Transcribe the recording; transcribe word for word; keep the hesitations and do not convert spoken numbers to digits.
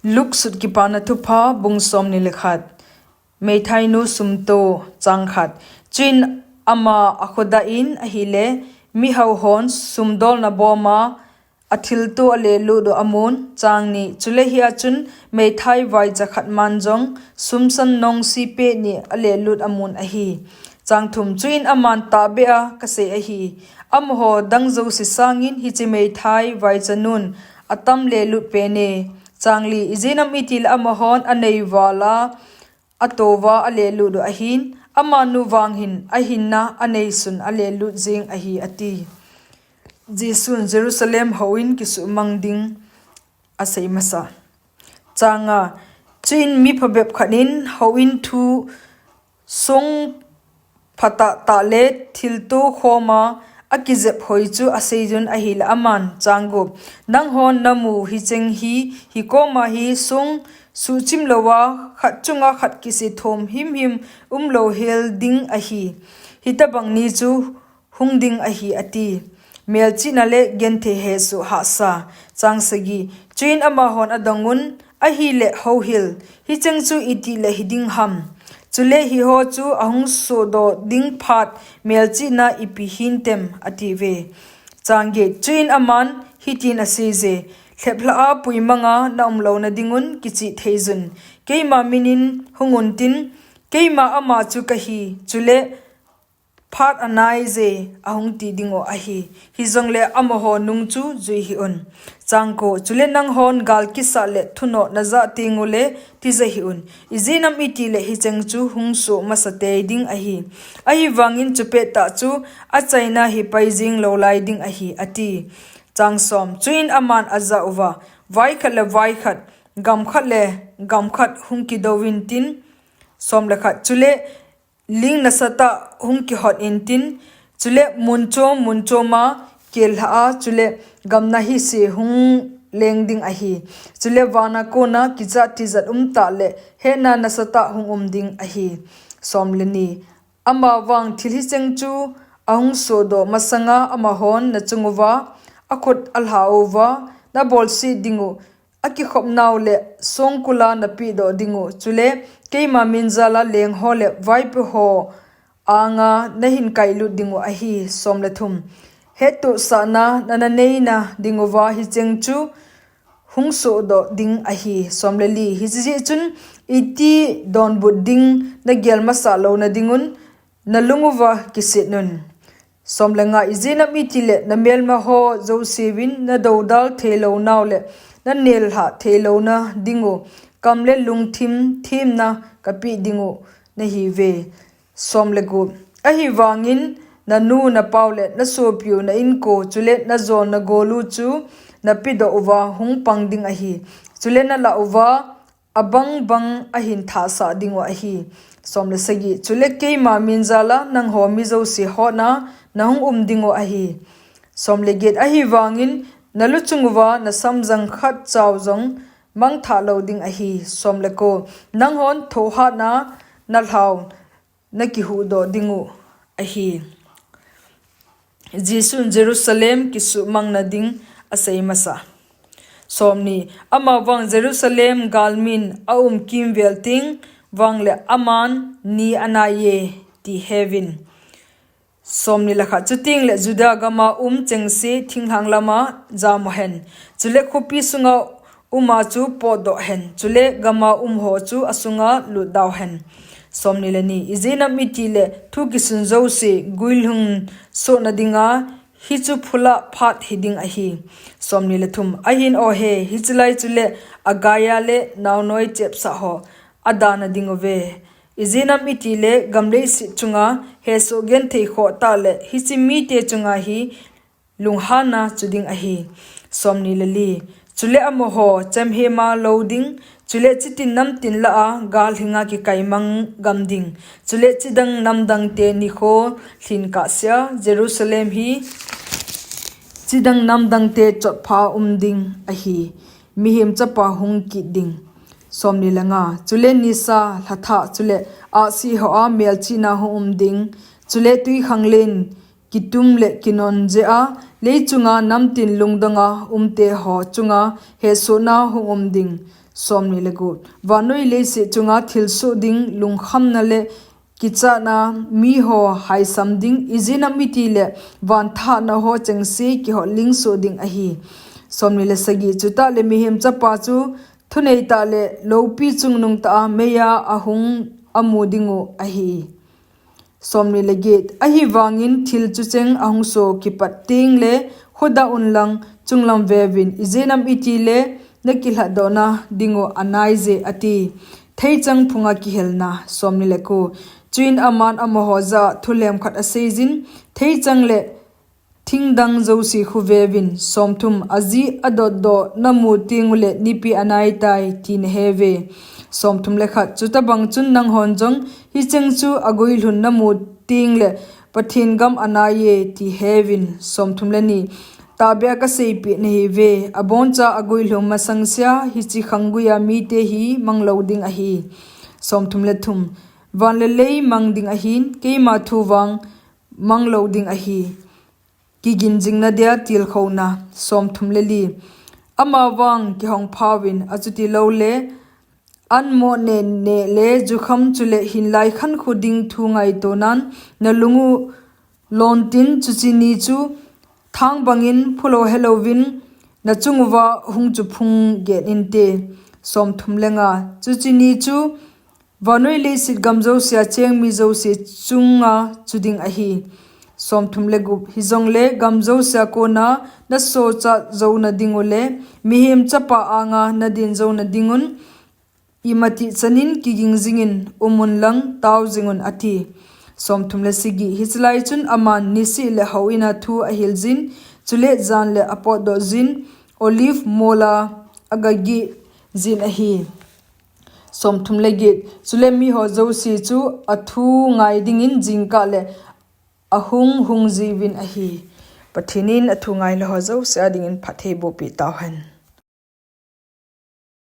Luke sut Kipana Thupha, bung somni le khat. Meithainu sumto. Chang khat. Chuin ama akhodah in ahile, mihao hon sumdolna boma athilto alelut u amun. Chang ni. Chule hia chun meithai vaicha khat man jong sumsan nongsi peh ni alelut amun ahi. Chang thum. Chuin aman, tahbeh a kasei ahi, amaho dang jouse sangin hiche meithai vaicha nun atam lelut pene. Chang li. Ijeh inem itile amahon anei val a, ato uva alelut u ahin, amanu vang hin ahinna aneisun alelut jeng ahi, ati. Jesun Jerusalem houin kisuhmang ding asei masa. Chang nga. Chuin mi phabep khat in houin thu song phatah tah le thilto khoma akijep hoi chu aseijun ahile aman. Chang gup. Nanghon namu hicheng hi, hikoma hi song suhchim louva khat chunga khat kisethom himhim umlou hel ding ahi. Hitobang ni chu hung ding ahi, ati. Melchihna le genthei hesoh hahsa. Chang sagi. Chuin amahon adongun, ahile houhil, hicheng chu itile hiding ham? Chule hiho chu ahung sohdoh ding phat melchihna ipi hintem, atiuve. Chang get. Chuin aman hitin aseije, lheplhah a puimanga naum louna dingun kichih theijun. Keima minin hungun tin, keima ama chu kahi, chule phat anaije, ahung ti dingu ahi. Hijongle amaho nung chu jui hih un. Chang ko. Chule nanghon gal kisah le thunoh najah tengule tija hih un. Ijeh inem itile hicheng chu hung soh masatei ding ahi. Ahivangin chupettah chu achaina hi pai jeng lou lai ding ahi, ati. Chang som. Chuin aman ajah uva, vai khat le vai khat, gam khat le gam khat hung kidouvin tin. Som le khat. Chule ling nasatah hung kihot intin, chule mun chom mun choma killhah a, chule gamna hise hung leng ding ahi. Chule vana kona kichat tijat umtah le hetna nasatah hung um ding ahi. Som le ni. Amavang thil hicheng chu ahung sohdoh masanga amahon nachung uva akhut alha uva, nabolse dingu, akikhopnau le songkula napehdoh dingu, chule keima min jala lengho le vaipoho anga nahin kailut dingu ahi. Som le thum. Hettohsahna nananeina dinguva hicheng chu hung sohdoh ding ahi. Som le li. Hiche jeh chun iti donbut ding nagel masah louna dingun, nalung uva kiset un. Som le nga. Ijeh inem itile namelmaho jouseuvin nadoudal theilounau le nanelhah theilouna dingu, kam le lungthim themna kapeh dingu nahiuve. Som le gup. Ahivangin nanu napau le nasopiu na-inko chule najol nagolu chu napedoh uva hung pang ding ahi. Chule nalah uva abang bang ahin thahsah dingu ahi. Som le sagi. Chule keima min jala nangho mi jouse hotna nahung um dingu ahi. Som le get. Ahivangin naluchung uva nasamjang khatcha jong mangthah lou ding ahi. Som le ko. Nanghon thohhatna nalhau nakihuhdoh dingu ahi. Jesun Jerusalem kisuhmangna ding asei masa. Som ni. Amavang Jerusalem galmin aum kimvel teng vangle aman ni anaiye ti heuvin. Som ni le khat. Chuteng le Juda gama um chengse thinglhang lama jamu hen. Chule khopi sunga uma chu potdoh hen. Chule gama umho chu asunga lutdau hen. Som ni le ni. Ijeh inem itile thu kisun jouse guilhung sohna dinga hichu phula phat hiding ahi. Som ni le thum. Ahin ohe, hiche lai chule agaiya le naonoi chepsah ho adana dinguve. Ijeh inem itile gam leiset chunga hesoh genthei khoh tah le hiche mite chunga hi lunghanna chu ding ahi. Som ni le li. Chule amaho chemhema lou ding, chule chitin namtin lah a galhinga kikaimang gam ding, chule chidang namdangte nikho lhin kahsea Jerusalem hi chidang namdangte chotpha um ding ahi. Mihem Chapa hung kit ding. Som ni le nga. Chule nisa, lhathah, chule ahsi hoa melchihna hung um ding, chule twikhanglen kitum le kinon jeh a, leichunga namtin lungdonga umte ho chunga hehsohna hung um ding. Somni le gup. Vannoi leiset chunga thilsoh ding lungkhamna le kichatna miho haisam ding, ijeh inem itile van thahna ho chengse kihotling soh ding ahi. Somni le sagi. Chutah le Mihem Chapa chu thunei tah le loupi chungnung tah a meiya ahung amu dingu ahi. Somni le get. Ahivangin thil chucheng ahung soh kipat tengle khodah unlang chunglam veuvin, ijeh inem itile nakilhatdohna dingu anaije, ati. Theichang phunga kihelna. Somni le ko. Chuin aman amaho jah a thulem khat aseijin, theichang le thingdang jouse khu veuvin. Somthum. Ajih adotdoh namu tengule nipi anaitai ti naheuve. Somthum le khat. Chutobang chun nanghon jong hicheng chu aguilhun namu tengle Pathen gam anaiye ti heuvin. Somthum le ni. Tahbeh a kaseipeh nahiuve, aboncha aguilhun masangsea hiche khanggui a mite hi manglou ding ahi. Somthum le thum. Van le lei mang ding ahin, keima thu vang manglou ding ahi. Kigin jingna dia tilkhouna. Somthum le li. Amavang kihong phauvin, achutiloule anmo neh neh le jukham chule hinlai khankho ding thu ngaitonan nalungu lontin, chuche ni chu thang bangin phulou helouvin nachunguva hung chuphung get inte. Somthum le nga. Chuche ni chu vannoi leiset gam jousea cheng mi jouse chunga chu ding ahi. Somthum le gup. Hijongle gam jousea kona nasochat jouna dingule Mihem Chapa anga nadin jouna dingun imatih chanin kiging jingin umun lang tao jingun, ati. Somthum le sagi. Hichelai chun aman niseh le houin a thu ahiljin, chule jan le apotdoh jin, Olive mola agageh jin ahi. Somthum le get. Chule miho jouse chu athu ngai dingin jingkah le ahung hung jiuvin ahi. Pathen in athu ngailou ho jouse a dingin phatthei bohpeh tauhen.